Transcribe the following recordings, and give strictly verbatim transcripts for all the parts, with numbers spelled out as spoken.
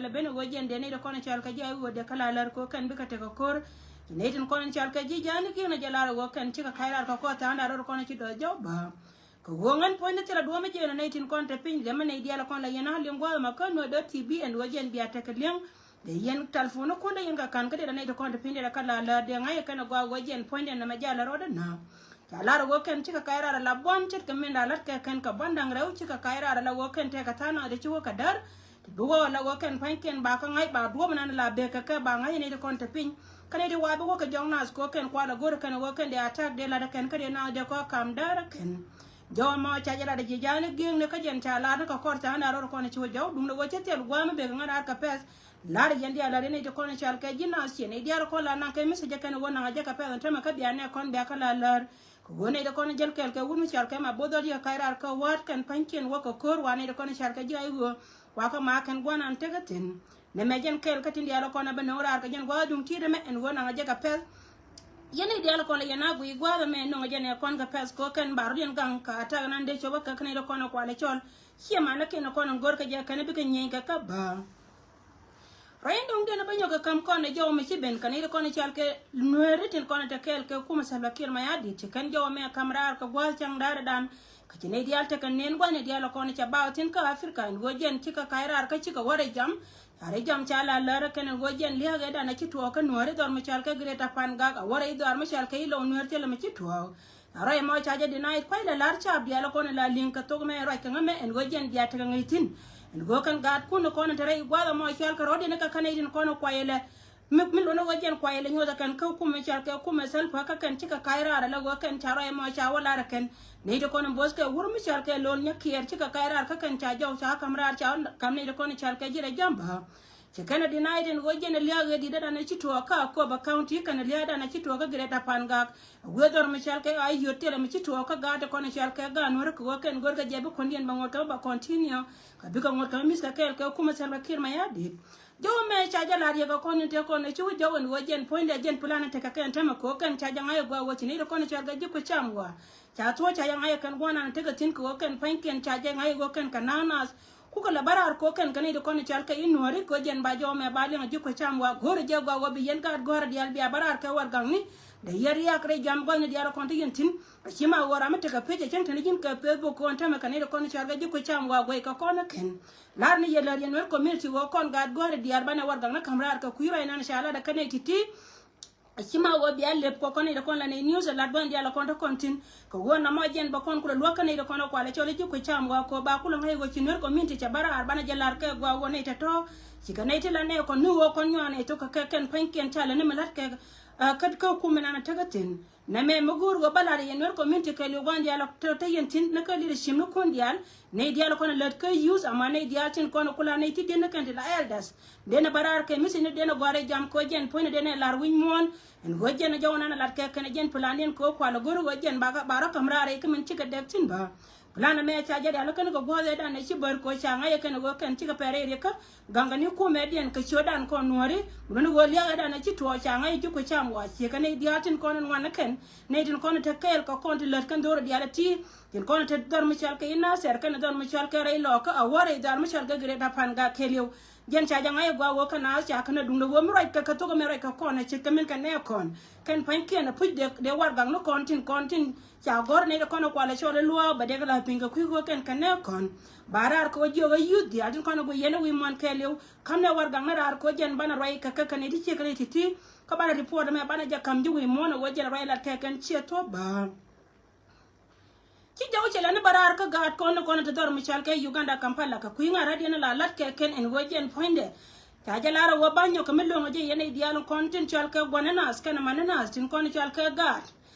Lɛ ben ɛ ɣöö jɛn dee nɛy ti kɔn cɔal kɛ ji̱ a i̱ ɣöö dee kä la lär kɛ ɣöö kɛn bikɛ tekɛ ko̱r. Ci nɛy tin kɔn cɔal kɛ ji̱ ja̱a̱n i̱ gi̱i̱n a jɛ lar ɛ ɣöö kɛn cikɛ ka̱c raar kɛ kɔr tha̱a̱ŋ da̱a̱n rɔɔd kɔn ci dɔ̱th jɔw bä. Kɛ ɣöö ŋän puɔ̱ny ni thilɛ duɔ̱ɔ̱m i̱ jɛn ɛ nɛy tin kɔn te piny lɛmɛ nɛy diaal kɔn la yɛn a liŋ gua̱a̱th ɛmɛ kä nuɔ̱t dot T V ɛn ɣöö jɛn bia tekɛ liŋ. Dee yɛn talpon ni kun dee yɛn kɛ ka̱n kä dee nɛy ti kɔn te piny dee kɛ la lär dee ŋa̱c ɛ kɛn ɛ gɔaa ɣöö jɛn puɔ̱ny dee nɛmɛ jal ɛ rɔɔd ɛ naath. Ca lar ɛ ɣöö kɛn cikɛ kac raar ala buɔ̱n ce̱tkɛ min la la̱t kɛ kɛn kɛ buɔ̱n da̱ŋ rɛw cikɛ kac raar ala ɣöö kɛn tɛkɛ tha̱a̱ŋ nath dee ci wä kɛ däär. Ti bi wä ala ɣöö kɛn pa̱nykiɛn ba kä ŋa̱c ba duɔ̱ɔ̱p nan la bek kɛ kɛ ba ŋa̱c nɛy ti kɔn te piny. Kä nɛy ti wa bi wä kɛ jɔk nath kɛ ɣöö kɛn kual ɛ go̱r ɛ kɛn ɛ ɣöö kɛn dee attack dee lat ɛ kɛn kä dee nath dee kɔ kam däär ɛ kɛn. Jɔw ɛmɔ ca jɛ lat ɛ ji̱ ja̱a̱n i̱ gi̱eŋni kä jɛn ca lar ni kɛ kɔr tha̱a̱ŋ da̱a̱n rɔɔd kɔn ci wä jɔw duundɛ ɣöö cɛ thil gua̱a̱m i̱ bek ŋäraar kɛ pɛth. Lar yɛn diaal la ri nɛy ti kɔn cal kɛ ji̱ naath ciɛ nɛy diaal kɔn la naŋ kɛ message kɛn wä naŋ a jɛ kɛ pɛth ɛn tämɛ kä bia nɛ kɔn bia kä la lär. Kɛ wä nɛy ti kɔn jäl kɛɛl kɛ wut mi cal kɛ ma bo̱th ɔl yɛ kac raar kä wa̱a̱t kɛn pa̱nykiɛn wä kɛ ko̱r wa nɛy ti kɔn cal kɛ ji̱ a i̱ ɣöö wa kä ma kɛn gua̱n an tekɛ thi̱n. Nɛ mɛ jɛn kɛɛl kä tin diaal kɔn a bɛ no̱o̱ŋ raar kɛ jɛn gua̱a̱th duŋ ti̱i̱t ɛmɛ ɛn wä naŋ a jɛ kɛ pɛth. Yɛn nɛy diaal kɔn la yɛn a guiy gua̱a̱th ɛmɛ no̱o̱ŋ jɛn ɛ kɔn kɛ pɛth kɛ kɛn ba rɔ̱diɛn gaŋ kɛ attack nan dee cop kä kɛ nɛy ti kɔn kualɛ cɔl. Ciɛ manä kɛn kɔn in go̱r kɛ jɛ kɛn bikɛ nyieny kɛ kä bä. Rɔy in do̱ŋ diɛn bä nyɔk kɛ käm kɔn ɛ jɔw mi ci ben kɛ nɛy ti kɔn i̱ cal kɛ nueeri tin kɔn i̱ te kɛɛl kɛ kumɛ Salva Kiir Mayardit ci kɛn jɔw mɛ ka̱m raar kɛ gua̱a̱th cäŋ da̱a̱r dan. Kä ci nɛy diaal tekɛ nɛn gua̱a̱th nɛy diaal kɔn i̱ ca baw thi̱n kä Africa in ɣöö jɛn cikɛ ka̱c raar kä cikɛ wär ɛ jam. Ca rɛ jam ca la lär kɛn in ɣöö jɛn li̱eek ɛ dan ɛ ci tuɔɔk kä nueeri dhɔr mi cal kɛ Greater Pangak a wär ɛ i̱ dhɔr mi cal kɛ i̱ low nueer thilɛ mi ci tuɔɔk. A rɔy mɔ ca jɛ deny kuay lɛ lar caap diaal kɔn la liŋ kɛ thok mɛ ruac kɛ ŋä mɛ ɛn ɣöö jɛn bia tekɛ ŋäc thi̱n. Ɛn ɣöö kɛn gaatkun kɔn te rɛy gua̱a̱th ɛmɔ cual kɛ rɔɔdiɛn kɛ kän nɛy tin kɔn kuay lɛ. Mi, mi luɔ̱n ɣöö jɛn kuay lɛ nyuɔth ɛ kɛn kä kumɛ cual kɛ kumɛ Salva kä kɛn cikɛ ka̱c raar ɛ la ɣöö kɛn ca rɔy mɔ ca wä lar ɛ kɛn. Nɛy ti kɔn bo̱th kɛ wur mi cual kɛ Lol Nyakiɛɛr cikɛ ka̱c raar kä kɛn ca jɔw ca ka̱m raar ca ka̱m nɛy ti kɔn cual kɛ ji̱ rɛ jam bä. Ci kɛn a deny tin ɣöö jɛn a lia̱a̱ ɣet di̱t dan a ci tuɔɔk kä Akobo County kɛn a lia̱a̱ dan a ci tuɔɔk kä Greater Pangak. A wee dhɔr mi cɔal kɛ a yot thilɛ mi ci tuɔɔk kä gaat ti kɔn cɔal kɛ gaat Nuäri kɛ ɣöö kɛn go̱rkɛ jɛ bi kuändiɛn bɛ ŋot kɛ mi ba continue. Kɛ bikɛ ŋot kɛ mi mi̱th kɛ kɛɛl kɛ kumɛ Salva Kiir Mayardit. Jɔw mɛ ca jɛ lar yɛ kɛ kɔn in te kɔn ci wä jɔw in ɣöö jɛn puɔ̱nydɛ jɛn plan in tekɛ kɛn tämɛ kɛ ɣöö kɛn ca jɛ ŋa̱c ɛ gua̱a̱k wä ci nɛy ti kɔn cɔal kɛ ji̱ kui̱ cam wa̱a̱. Ca thuɔ̱ɔ̱c ca jɛ ŋa̱c ɛ kɛn gua̱a̱k nan tekɛ thi̱n kɛ ɣöö kɛn pa̱nykiɛn ca jɛ ŋa̱c ɛ ɣöö kɛn kɛ na̱a̱ŋ naath. Kukɛ la bä raar kɛ ɣöö kɛn kɛ nɛy ti kɔn cɔal kɛ i̱ Nuäri kɛ ɣöö jɛn ba jɔw mɛ ba liɛŋ a ji̱ kui̱ cam wa̱a̱ go̱o̱rɛ jɛ gua̱a̱k ɣöö bi yɛn gaat gua̱a̱r diaal bia bä raar kɛ warɛgakni. Dee yɛ riaak rɛy jam gua̱thni diaal kɔn ti yɛn thi̱n. A ci ma ɣöö ram mi tekɛ page a cäŋ te ni ji̱n kɛ Facebook kɔn tämɛ kɛ nɛy ti kɔn cɔal kɛ ji̱ kui̱ cam wa̱a̱ guɛc kɛ kɔn ɛ kɛn. Lar ni yɛ lär yɛn Nuer community ɣöö kɔn gaat gua̱a̱r diaal banɛ warɛgakni ka̱m raar kɛ kui̱ ruac nan ca lat ɛ kɛ nɛy ti̱ti̱. A ci ma ɣöö bia lep kɔ kɔn nɛy ti kɔn la nɛy news ɛ lat gua̱n diaal ɛ kɔn te kɔn thi̱n. Kɛ ɣöö na mɔ jɛn bä kɔn kulɛ luäk kä nɛy ti kɔn ɛ kualɛ cɔl i̱ ji̱ kui̱ cam wa̱a̱ kɔ ba kulɛ ŋäc ɣöö ci Nuer community cɛ bä raar banɛ jɛ lar kɛ gua̱a̱k ɣöö nɛy te tɔ̱. Ci kɛ nɛy ti la nɛy kɔn ni ɣöö kɔn nyuan nɛy thok kɛ kɛ kɛn pa̱nykiɛn ca lɛ ni mi la̱t kɛ, ɛ, kä, kä kumɛ nan ɛ tekɛ thi̱n. Nɛ mɛ mi go̱o̱r ɣöö bä lar yɛn Nuer community kɛ li̱w gua̱n diaal ɛ te, te yɛn thi̱n ni kä leadership ni kun diaal. Nɛy diaal kɔn lät kä youth ama nɛy diaal tin kɔn kula nɛy ti diɛn ni kɛn ti la elders. Denɛ bä raar kɛ misi ni denɛ gɔ̱a̱r ɛ jam kɛ ɣöö jɛn puɔ̱ny ni denɛ lar wi̱c muɔ̱ɔ̱n. Ɛn ɣöö jɛn jɔw nan lat kɛ kɛn jɛn plan diɛn kɛ ɣöö kual ɛ go̱r ɣöö jɛn ba rɔ ka̱m raar ɛ kä min cikɛ dɛk thi̱n bä. Plan ɛmɛ ca jɛ diaal kɛn kɛ gua̱a̱th ɛ dan ɛ ci bär kɛ ɣöö ca ŋa̱c ɛ kɛn ɣöö kɛn cikɛ pɛr ɛ riɛk kä. Gaŋkɛ ni kumɛ diɛn kɛ ciötdan kɔn Nuääri. Mun ni ɣöö lia̱a̱ ɛ dan ɛ ci tuɔɔk ca ŋa̱c ɛ ji̱ kui̱ cam wa̱a̱ ciɛ kɛ nɛy diaal tin kɔn in ŋuan ɛ kɛn. Nɛy tin kɔn in te kɛɛl kɛ kɔn ti lät kɛn dho̱r ɛ diaal ɛ ti. Tin kɔn te dhɔr mi cɔal kɛ i̱ Nasir kɛnɛ dhɔr mi cɔal kɛ rɛy lɔɔkä a wä rɛy dhɔr mi cɔal kɛ Greater Pangak kɛɛliw. Jɛn ca jɛ ŋa̱c ɛ gua̱a̱k ɣöö kä naath ca kɛn a duŋdɛ ɣöö mi ruac kɛ kɛ thok ɛmɛ ruac kɛ kɔn a ce̱tkɛ min kɛ nɛɛkɔn. Kɛn pa̱nykiɛn a puc dee, dee warɛgakni kɔn tin kɔn tin ca gɔ̱r nɛy ti kɔn a kualɛ cɔl i̱ luaak bɛ dee kɛ la̱th piny kɛ kui̱ ɣöö kɛn kɛ nɛɛkɔn. Ba raar kɛ ɣöö jiök ɛ youth diaal tin kɔn a guic yɛn ɛ wi̱i̱ muɔ̱ɔ̱n kɛɛliw. Ka̱m nɛ warɛgakni raar kɛ ɣöö jɛn banɛ ruac kɛ kɛ kɛn i̱ ti ciek kɛn i̱ ti ti. Kä banɛ report ɛmɛ banɛ jɛ ka̱m ji̱ wi̱i̱ muɔ̱ɔ̱n ɛ ɣöö jɛn ruac lat kɛ kɛn ciɛ thuɔ̱k bä. Ci jɔw cɛ lani bä raar kä gaat kɔn ni kɔn ti dhɔr mi cɔal kɛ Uganda Kampala kɛ kui̱ ŋa̱t rädiɛn la lat kɛ kɛn ɛn ɣöö jɛn puɔ̱nydɛ. Ca jɛ lar ɛ ɣöö ba nyɔk kɛ mi lo̱ŋ jɛ yɛn i̱ diaal kɔn tin cɔal kɛ gua̱n ni naath kɛn man ni naath tin kɔn cɔal kɛ gaat.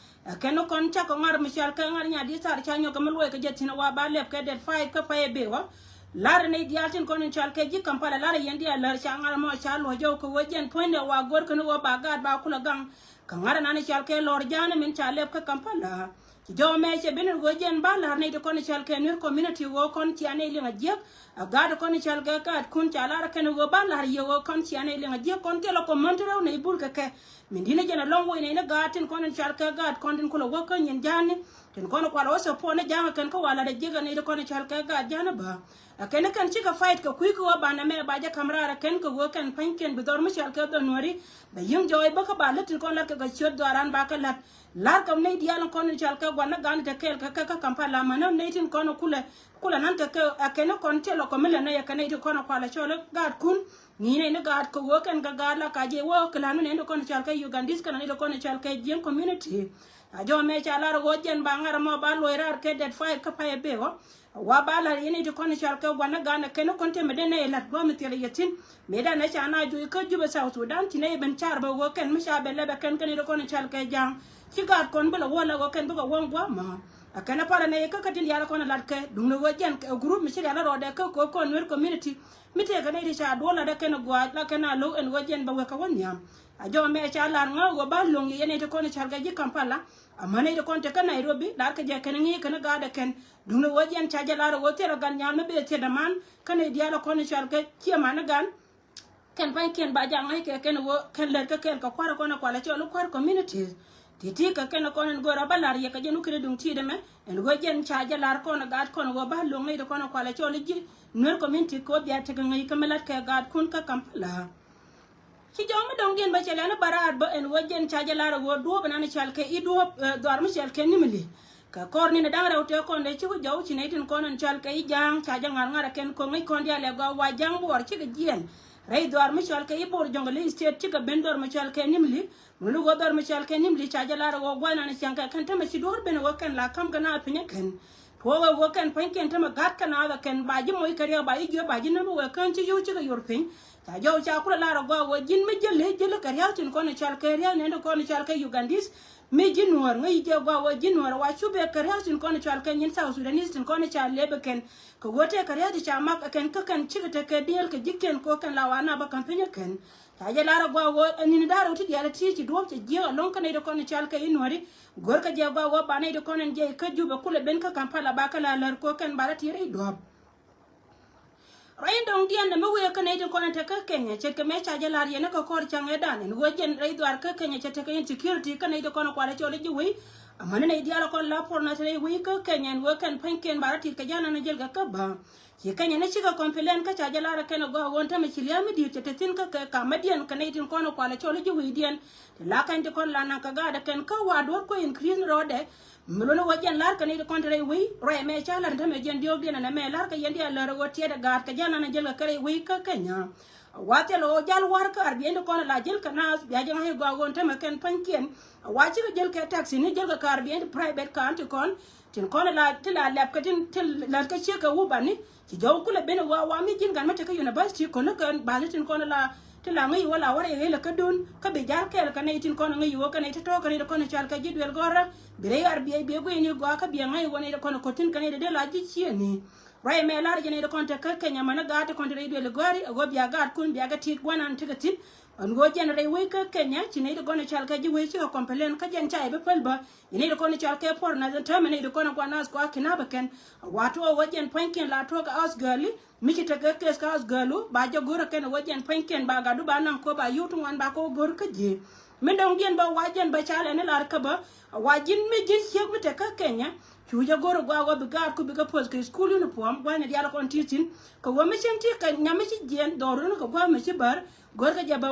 Ɛ kɛn ni kɔn cakɔ ŋa̱r mi cɔal kɛ ŋa̱r nya di thar ca nyɔk kɛ mi luɔc kɛ jɛ thi̱n ɛ wa ba lɛp kɛ date five kä pay ɛ bee wä. Lar ni diaal tin kɔn cɔal kɛ ji̱ Kampala lar ɛ yɛn diaal lär ca ŋa̱r mɔ ca luɔc jɔw kɛ ɣöö jɛn puɔ̱nydɛ wa go̱r kɛn ɣöö ba gaat ba kulɛ gaŋ. Kɛ ŋa̱r ɛnan cɔal kɛ lɔr ja̱a̱n min ca lɛp kä Kampala. Ci jɔw mɛ cɛ ben in ɣöö jɛn ba la̱r nɛy ti kɔn cɔal kɛ Nuer community ɣöö kɔn cia nɛy liŋ a jiäk. A gaat kɔn cɔal kɛ gaatkun ca la̱r kɛn ɣöö ba la̱r yɛ ɣöö kɔn cia nɛy liŋ a jiäk kɔn thilɛ kɔn män ti rɛw nɛy bul kɛ kɛ. Min di̱t ni jɛn a lɔ̱ŋ woc nɛy ni gaat tin kɔn in cɔal kɛ gaat kɔn tin kulɛ wä kä nyin ja̱a̱ni. Tin kɔn kual wä support ni ja̱a̱ŋ kɛn kä wal lat a jiäk a nɛy ti kɔn cɔal kɛ gaat ja̱a̱n a bä. A kɛn kɛn cikɛ fight kɛ kui̱ kä wä banɛ mɛ ba jɛ ka̱m raar a kɛn kɛ wä kɛn pa̱ny kɛn bi dhɔr mi cɔal kɛ dhɔr nuɔri. Bɛ yi̱ŋ jɔɔc bä kä ba lät tin kɔn lat kɛ kɛ ciöt dhɔaran ba kɛ lat. Lar kɛ nɛy diaal kɔn cɔal kɛ gua̱n ni gan te kɛɛl kɛ kɛ kä Kampala män ni nɛy tin kɔn kulɛ kulɛ nan kɛ kɛ a kɛn kɔn cɛ lɔ kɔ mi lɛ nɛy a kɛn nɛy tin kɔn kual a cɔl gaat kun. Ŋi̱i̱n nɛy ni gaat kɛ wä kɛn kɛ gaat la ka jɛ wä kɛ lan mi nɛy ni kɔn cɔal kɛ Ugandese kɛn nɛy ti kɔn cɔal kɛ jiäŋ community. A jɔmɛ ca lar ɣöö jɛn ba ŋa̱r ɛmɔ ba luɔc raar kɛ date five kä pay ɛ bek ɔ. Wa ba lar yɛn i̱ ti kɔn i̱ cal kɛ gua̱n i̱ gan ɛ kɛn i̱ kɔn tɛmɛ den nɛ ilat gua̱a̱m i̱ thil i̱ yɛ thi̱n. Mëë dan ɛ ca na juɔc kä Jubɛ South Sudan ti nɛ i̱ ben car bɛ ɣöö kɛn mi ca bɛ lɛp ɛ kɛn kɛn i̱ ti kɔn i̱ cal kɛ ja̱a̱ŋ. Ci gaat kɔn bi lɛ wä la ɣöö kɛn bikɛ wäŋ gua̱a̱m mɔ. Ɛ kɛn ɛ parɛ nɛ i̱ kä kä tin diaal ɛ kɔn ɛ lat kɛ duŋni ɣöö jɛn ɛ group mi ci rial ɛ rɔɔdɛ kä kɛ kɔn Nuer community. Mi tëëkɛ nɛy ti ca duɔl lat ɛ kɛn ɛ gua̱a̱th la kɛn a lo̱k ɛn ɣöö jɛn bɛ wek kɛ wä nhiam. A jɔmɛ ca lar ŋä ɣöö ba lo̱ŋ yɛ yɛn i̱ ti kɔn i̱ cal kɛ ji̱ Kampala. Amäni ti kɔn te kä Nairobi lar kɛ jɛ kɛn ŋi̱i̱c kɛn gaat ɛ kɛn. Duŋni ɣöö jɛn ca jɛ lar ɣöö thil ɛ gan nyal mi bee thil däman kä nɛy diaal ɛ kɔn i̱ cal kɛ ciɛ man i̱ gan. Kɛn pa̱nykiɛn ba jaŋ ŋäc kɛ kɛn ɣöö kɛn lät kä kɛɛl kɛ kua̱r ɛ kɔn ɛ kual ɛ cɔl i̱ kua̱r communities. Ti̱ti̱ kɛ kɛn ɛ kɔn ɛn go̱o̱r ɛ bä lar yɛ kɛ jɛn wä kɛn i̱ duŋ ti̱i̱t ɛmɛ ɛn ɣöö jɛn ca jɛ lar kɔn ɛ gaat kɔn ɛ ɣöö ba lo̱ŋ nɛy ti kɔn ɛ kual ɛ cɔl i̱ ji̱ Nuer community kɛ ɣöö bia tekɛ ŋäc kä mi la̱t kɛ gaatkun kä Kampala. Ci jɔw mi dɔ̱ŋdiɛn bä cɛ lɛn i̱ baraat bä ɛn ɣöö jɛn ca jɛ lar ɛ ɣöö duɔ̱ɔ̱p ɛnan cɔal kɛ i̱ duɔ̱ɔ̱p, eh, dhɔar mi cɔal kɛ Nimule. Kɛ kɔr ni̱n ɛ da̱ŋ rɛw tëë kɔn dee ci ku jɔw ci nɛy tin kɔn ɛn cɔal kɛ i̱ ja̱a̱ŋ ca jɛ ŋa̱r ŋa̱r ɛ kɛn ko̱ŋ ŋäc kɔn diaal ɛ gɔaa wa ja̱a̱ŋ buɔɔr cikɛ jiɛɛn. Rɛy dhɔar mi cɔal kɛ i̱ bo̱r jɔ̱ŋ kɛ ley state cikɛ ben dhɔr mi cɔal kɛ Nimule. Mun ni ɣöö dhɔr mi cɔal kɛ Nimule ca jɛ lar ɛ ɣöö gua̱n ɛnan cäŋ kɛ kɛn tämɛ ci duɔ̱ɔ̱r ben ɛ ɣöö kɛn la ka̱m kɛ naath piny ɛ kɛn. Tuɔɔk ɛ ɣöö kɛn pa̱nykiɛn tämɛ ga̱t kä naath ɛ kɛn ba ji̱ moc kɛ riɛk ba ji̱ jiöp ba ji̱ näm ɛ ɣöö kään ci yio̱w cikɛ yor piny. Ca jɔw ca kulɛ lar ɛ gɔaa ɣöö ji̱n mi jäli jäli kɛ ria̱th tin kɔn i̱ cɔal kɛ ria̱th nɛn ti kɔn i̱ cɔal kɛ Ugandese. Mi ji̱ nuäär ŋäc i̱ jɛ gɔaa ɣöö ji̱ nuäär ɛ wa cu bɛ kɛ ria̱th tin kɔn i̱ cɔal kɛ nyin South Sudanese tin kɔn i̱ ca lëp ɛ kɛn. Kɛ ɣöö tëëkɛ ria̱th i̱ ca mak ɛ kɛn kä kɛn cikɛ tekɛ diëël kɛ ji̱ kɛn kɛ ɣöö kɛn la wa nap ɛ ka̱m piny ɛ kɛn. Ca jɛ lar ɛ gɔaa ɣöö ɛ ni̱n da̱ŋ rɛw ti diaal ɛ ti̱i̱ ci duɔ̱ɔ̱p cɛ jiääk ɛlɔ̱ŋ kä nɛy ti kɔn i̱ cɔal kɛ i̱ nuääri. Go̱rkɛ jɛ gɔaa ɣöö ba nɛy ti kɔn ɛn jiɛc kä Jubɛ kulɛ ben kä Kampala ba kɛ la lär kɛ ɣöö kɛn ba rɔ ti̱i̱ rɛy duɔ̱ɔ̱p. Rɔy in dɔ̱ŋdiɛn nɛ mi wëë kä nɛy ti kɔn in te kä Kenya ce̱tkɛ mëë ca jɛ la̱r yɛn kä kɔr cäŋ ëëdan ɛn ɣöö jɛn rɛy dhuaar kä Kenya cɛ tekɛ insecurity kä nɛy ti kɔn in kualɛ cɔl i̱ ji̱ wec. Amäni nɛy diaal kɔn la puɔr nath rɛy wec kä Kenya ɛn ɣöö kɛn pa̱nykiɛn ba rɔ tit kɛ ja̱l nan in jälkɛ kä bä. Ci Kenya ni cikɛ complain kä ca jɛ la̱r ɛ kɛn ɛ gɔaa ɣöö ɛn tämɛ ci lia̱a̱ mi di̱i̱t cɛ te thi̱n kä kɛ kamädiɛn kɛ nɛy tin kɔn in kualɛ cɔl i̱ ji̱ wecdiɛn. Ti la kɛn ti kɔn la naŋ kɛ gaat ɛ kɛn kä wa duɔ̱ɔ̱r kuɛ increase ni rɔɔdɛ. Mi luɔ̱ni wä jɛn la̱r kɛ nɛy ti kɔn te rɛy wec ruac mɛ ca la̱r tämɛ jɛn diɔ̱ɔ̱kdiɛn ɛn ɛmɛ la̱r kɛ yɛn diaal lär ɛ ɣöö tiɛɛt ɛ gaat kɛ ja̱l nan ɛ jäl kɛ kɛ rɛy wec kä Kenya. Wa thil ɣöö jal wa̱r kä arbiɛn ti kɔn la jäl kɛ naath bia jɛ ŋa̱c ɛ gɔaa ɣöö tämɛ kɛn pa̱nykiɛn. Wa cikɛ jäl kɛ taxi ni jäl kɛ kɛ arbiɛn ti private car ti kɔn. Tin kɔn la ti la lɛp kɛ tin ti lät kɛ ciek kɛ wupani. Ci jɔw kulɛ ben ɛ wa wa mi ji̱n gan mi tekɛ university kɔn ni kɛ ba̱th ni tin kɔn la ti la ŋäc wä la wä rɛy ɣel ɛ kädun kä bi ja̱l kɛɛl kɛ nɛy tin kɔn ŋäc wä kɛ nɛy ti tɔ̱ kɛ nɛy ti kɔn cal kɛ ji̱ duel gɔ̱rä. Bi rɛy ar biɛ biɛ guiy ni gɔaa kä biɛ ŋäc wä nɛy ti kɔn kɛ ko̱t thi̱n kɛ nɛy ti dee la ji̱ ciëëni. Ruac mɛ lar jɛ nɛy ti kɔn te kä Kenya mani gaat ti kɔn te rɛy duel gɔ̱ri ɛ ɣöö bia gaatkun bia kɛ ti̱i̱t gua̱nan tekɛ thi̱n. Ɛn ɣöö jɛn rɛy wec kä Kenya ci nɛy ti gɔ̱n ɛ cal kɛ ji̱ wec cikɛ complain kä jɛn ca yɛ bi päl bä. Yɛn nɛy ti kɔn i̱ cal kɛ puɔ̱r nath in täämɛ nɛy ti kɔn i̱ gua̱n nath kua kinap ɛ kɛn. Wa tuɔɔk wä jɛn pua̱nykiɛn la tuɔɔk kɛ house girl i̱ mi ci tekɛ case kä house girl wä ba jɛ go̱r ɛ kɛn ɛ wä jɛn pua̱nykiɛn ba gatdu ba naŋ kɔ ba yio̱w ti ŋuan ba kɔ go̱r kä ji̱. Mi dɔ̱ŋdiɛn bä wa jɛn bä cal ɛn i̱ lar kä bä wa ji̱n mi ji̱n ciek mi tek kä Kenya. Cu jɛ go̱r ɛ gɔaa wä bi gaatku bikɛ puɔth kɛ school uniform gua̱n i̱ diaal kɔn ti̱i̱ thi̱n. Kɛ wä mi cieŋ ti kɛ nyam mi ci jiɛn dhɔr run kɛ gua̱a̱m mi ci bär. Go̱r kɛ jɛ bä